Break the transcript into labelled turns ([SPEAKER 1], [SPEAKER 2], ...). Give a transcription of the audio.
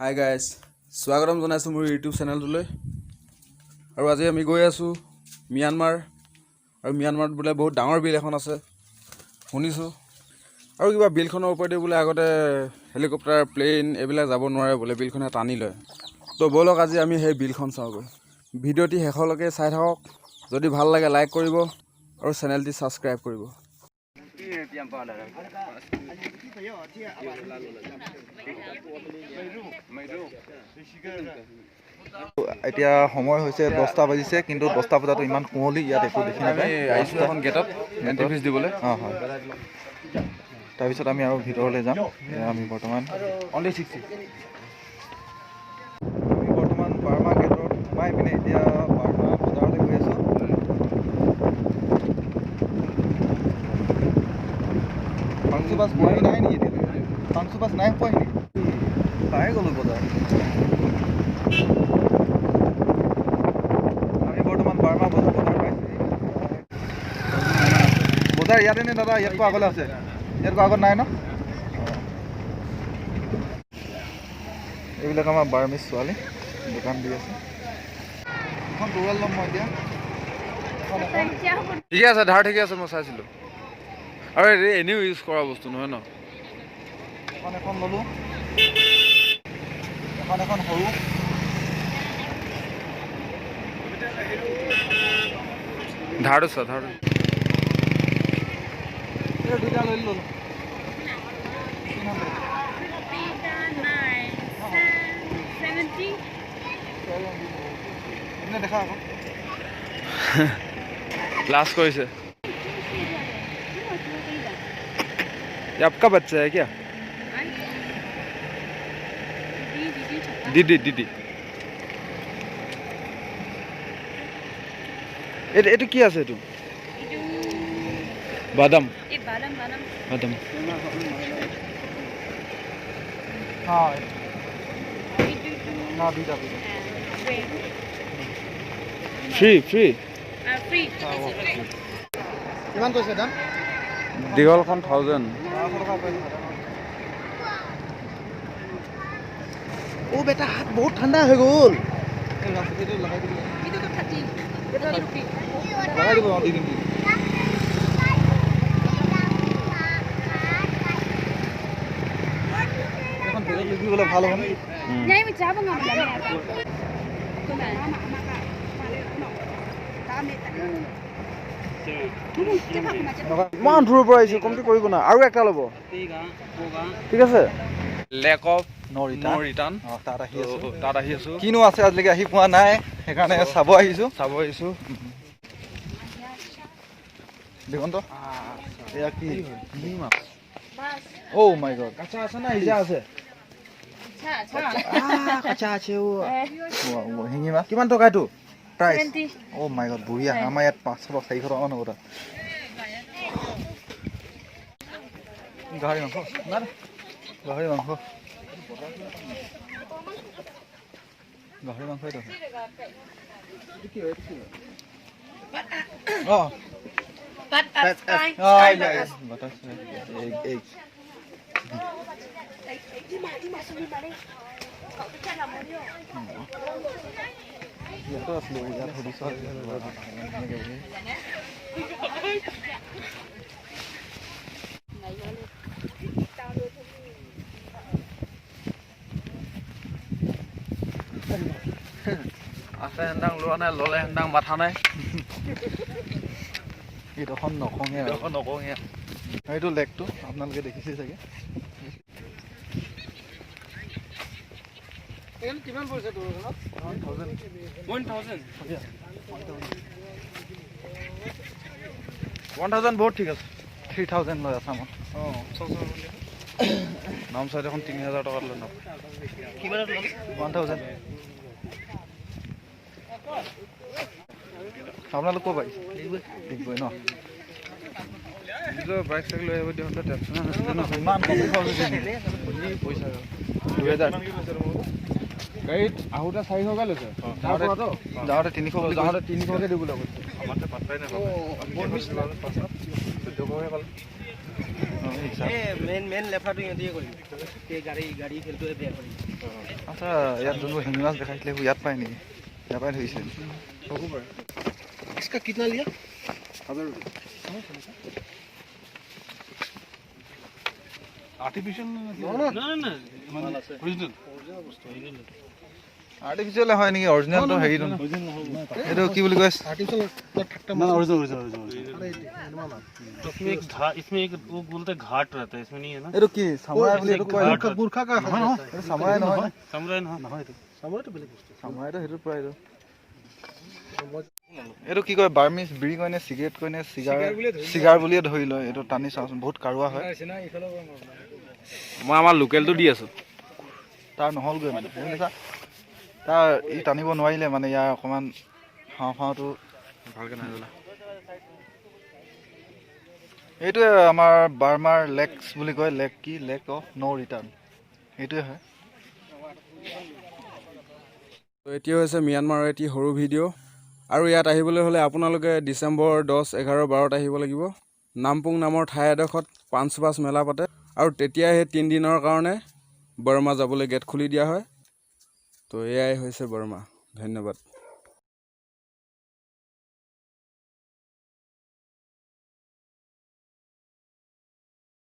[SPEAKER 1] Hi guys, স্বাগতম জনাইছোঁ মোৰ ইউটিউব চেনেলটোলৈ। আৰু আজি আমি গৈ আছোঁ ম্যানমাৰ। আৰু ম্যানমাৰত বোলে বহুত ডাঙৰ বিল এখন আছে শুনিছোঁ। আৰু কিবা বিলখনৰ ওপৰেদি বোলে আগতে হেলিকপ্টাৰ, প্লেইন এইবিলাক যাব নোৱাৰে বোলে, বিলখনে টানি লয়। তো ব'লক, আজি আমি সেই বিলখন চাওঁগৈ। ভিডিঅ'টি শেষলৈকে চাই থাকক। যদি ভাল লাগে লাইক কৰিব আৰু চেনেলটি ছাবস্ক্ৰাইব কৰিব।
[SPEAKER 2] এতিয়া সময় হৈছে 10টা বাজিছে, কিন্তু 10টা বজাতো ইমান কুঁৱলী, ইয়াত একো দেখি
[SPEAKER 1] আমি
[SPEAKER 2] নাপায়।
[SPEAKER 1] আহিছোঁ এখন গেটত এণ্ট্ৰি ফিজ দিবলৈ।
[SPEAKER 2] অঁ হয়, তাৰপিছত আমি আৰু ভিতৰলৈ যাম। এয়া আমি বৰ্তমান
[SPEAKER 1] অনলি 60।
[SPEAKER 2] আমি বৰ্তমান বাৰ্মা গেটত সোমাই পিনে এতিয়া বাৰ্মা বজাৰলৈ গৈ আছোঁ। পাংচু বাছ পোৱাহি নাই নেকি এতিয়ালৈকে? পাংচু বাছ নাই পোৱাহি নেকি? পাই গ'লোঁ বজাৰ। আমি বৰ্তমান বাৰ্মা বজাৰ পাইছোঁহি। বজাৰ ইয়াতে নে দাদা? ইয়াতকৈ আগলৈ আছে? ইয়াতকৈ আগত নাই ন? এইবিলাক আমাৰ বাৰ্মিজ ছোৱালী দোকান দি আছে। এখন তৰোৱাল ল'ম মই এতিয়া। এখন এখন।
[SPEAKER 1] ঠিকে আছে, ধাৰ ঠিকে আছে, মই চাইছিলোঁ। আৰু এই এনেও ইউজ কৰা বস্তু নহয় ন?
[SPEAKER 2] এখন এখন ল'লোঁ, এখন এখন সৰু।
[SPEAKER 1] ধাৰটো চা, ধাৰটো।
[SPEAKER 2] এই দুইটা লৈ ল'লোঁ।
[SPEAKER 3] 9 70।
[SPEAKER 2] এনে দেখা আকৌ।
[SPEAKER 1] लास्ट কৰিছে। ये आपका बच्चा है क्या? दीदी दीदी, এইটো কি আছে? এইটো বাদাম।
[SPEAKER 3] বাদাম বাদাম।
[SPEAKER 1] বাদাম।
[SPEAKER 2] অঁ না, দুইটা দুইটা।
[SPEAKER 1] Free free.
[SPEAKER 3] ফ্ৰী।
[SPEAKER 2] কিমান কৈছে দাম?
[SPEAKER 1] দীঘলখন 1000।
[SPEAKER 2] 1200 টকা কৈছে। অ' বেটা, হাত বহুত ঠাণ্ডা হৈ গ'ল। এইটো লগাই দিব।
[SPEAKER 3] 30 ৰুপি।
[SPEAKER 2] লগাই দিব। অঁ, দি দিম, দি দিম। এখন বেগত লৈ গ'লে ভাল হ'ব নে?
[SPEAKER 3] নাই, যাব।
[SPEAKER 1] ইমান দূৰৰ পৰা আহিছোঁ, কমটি কৰিব না। আৰু একটা ল'ব। ঠিক আছে, lake of
[SPEAKER 2] no
[SPEAKER 1] no return.
[SPEAKER 2] অঁ, তাত আহি আছোঁ।
[SPEAKER 1] তাত আহি আছোঁ।
[SPEAKER 2] কিনো আছে আজিলৈকে আহি পোৱা নাই, সেইকাৰণে চাব আহিছোঁ।
[SPEAKER 1] চাব আহিছোঁ।
[SPEAKER 2] দিগন্ত, এয়া কি? অ' মাই গড!
[SPEAKER 1] কাঁচা আছে না সিজা আছে?
[SPEAKER 2] কাঁচা আছে। শিঙি মাছ।
[SPEAKER 1] কিমান টকা এইটো?
[SPEAKER 2] প্ৰাইচ? অ' মাই গড, বঢ়িয়া। আমাৰ ইয়াত 500 টকা, 400 টকামান হ'ব তাত। গাহৰি মাংস, গাহৰি মাংস, গাহৰি মাংস এইটো। অঁ egg। ইয়াতো আছিলোঁ, ইয়াত সুধিছোঁ এনেকৈ বুলি।
[SPEAKER 1] আছে হেন্দাং লোৱা নাই, ল'লে হেন্দাং মাথা নাই।
[SPEAKER 2] এইডোখন নকঙে আৰু।
[SPEAKER 1] এইডোখৰ নকওঁহে।
[SPEAKER 2] এইটো লেকটো আপোনালোকে দেখিছে চাগে।
[SPEAKER 1] কিমান পৰিছে? 1000। 1000 বহুত ঠিক আছে।
[SPEAKER 2] 3000 লয় আছামত।
[SPEAKER 1] অঁ, নামচাই দেখোন 3000 টকাত লৈ নাপায়।
[SPEAKER 2] 1000। আপোনালোক ক'ৰ পাৰিছে? ডিগবৈ ন?
[SPEAKER 1] নিজৰ বাইক চাইক লৈ আহিব দিওঁতে টেনশ্যন নাছিলে ন?
[SPEAKER 2] ইমান কম খৰচ হৈছে নেকি?
[SPEAKER 1] পইচা 2000। গাড়ীত আহোঁতে 400কে লৈছে।
[SPEAKER 2] যাওঁতে যাওঁতে 300 বুলি।
[SPEAKER 1] যাওঁতে 300কে দিবলৈ কৈছে।
[SPEAKER 2] হিচাপ।
[SPEAKER 4] মেইন মেইন লেফাটো ইহঁতিয়ে কৰিলে। এই গাড়ী গাড়ী খেলটোৱে বেয়া কৰিলে।
[SPEAKER 2] আচ্ছা, ইয়াত যোনবোৰ শিঙি মাছ দেখাইছিলে, সেইবোৰ ইয়াত পায় নেকি? ইয়াৰ পৰাই ধৰিছে।
[SPEAKER 1] হ'ব পাৰে।
[SPEAKER 4] इसका कितना लिया?
[SPEAKER 1] 1000 रुপये।
[SPEAKER 4] না।
[SPEAKER 5] অৰিজিনেল।
[SPEAKER 2] আৰ্টিফিচিয়েল হয় নেকি? অৰিজিনেলটো হেৰিটো, এইটো কি বুলি কয়?
[SPEAKER 5] না, অৰিজিনেল, অৰিজিনেল, অৰিজিনেল।
[SPEAKER 6] इसमें एक घा इसमें एक वो बोलते हैं, घाट रहता है, इसमें नहीं है ना?
[SPEAKER 2] এইটো কি চামৰাই বুলি এইটো কয়?
[SPEAKER 6] ঘাট।
[SPEAKER 4] বুৰ্খা কা।
[SPEAKER 5] নহয়, নহয়।
[SPEAKER 2] এইটো চামৰাই নহয়।
[SPEAKER 6] समझ ना।
[SPEAKER 5] নহয় এইটো।
[SPEAKER 2] চামৰাইটো সেইটো প্ৰায় এইটো কি কয়, বাৰ্মিজ বিড়ি কয় নে চিগাৰেট কয় নে চিগাৰ, চিগাৰ বুলিয়ে ধৰি লয়। এইটো টানি চাওঁচোন, বহুত কাৰুৱা হয়।
[SPEAKER 1] মই আমাৰ লোকেলটো দি আছোঁ।
[SPEAKER 2] তাৰ নহ'লগৈ মানে, বুজিছা? তাৰ ই টানিব নোৱাৰিলে মানে, ইয়াৰ অকণমান হাওঁফাওঁটো
[SPEAKER 1] ভালকৈ নাই জ্বলা।
[SPEAKER 2] এইটোৱে আমাৰ বাৰ্মাৰ লেক্স বুলি কয়। লেক কি, লেক অফ ন' ৰিটাৰ্ণ, সেইটোৱে হয়।
[SPEAKER 1] তো এতিয়া হৈছে ম্যানমাৰৰ এটি সৰু ভিডিঅ' আৰু ইয়াত আহিবলৈ হ'লে আপোনালোকে ডিচেম্বৰ 10, 11, 12ত আহিব লাগিব। নামপুং নামৰ ঠাই এডোখৰত পাঞ্চপাঁচ মেলা পাতে আৰু তেতিয়া সেই 3 দিনৰ কাৰণে বৰ্মা যাবলৈ গেট খুলি দিয়া হয়। তো এয়াই হৈছে বৰ্মা। ধন্যবাদ।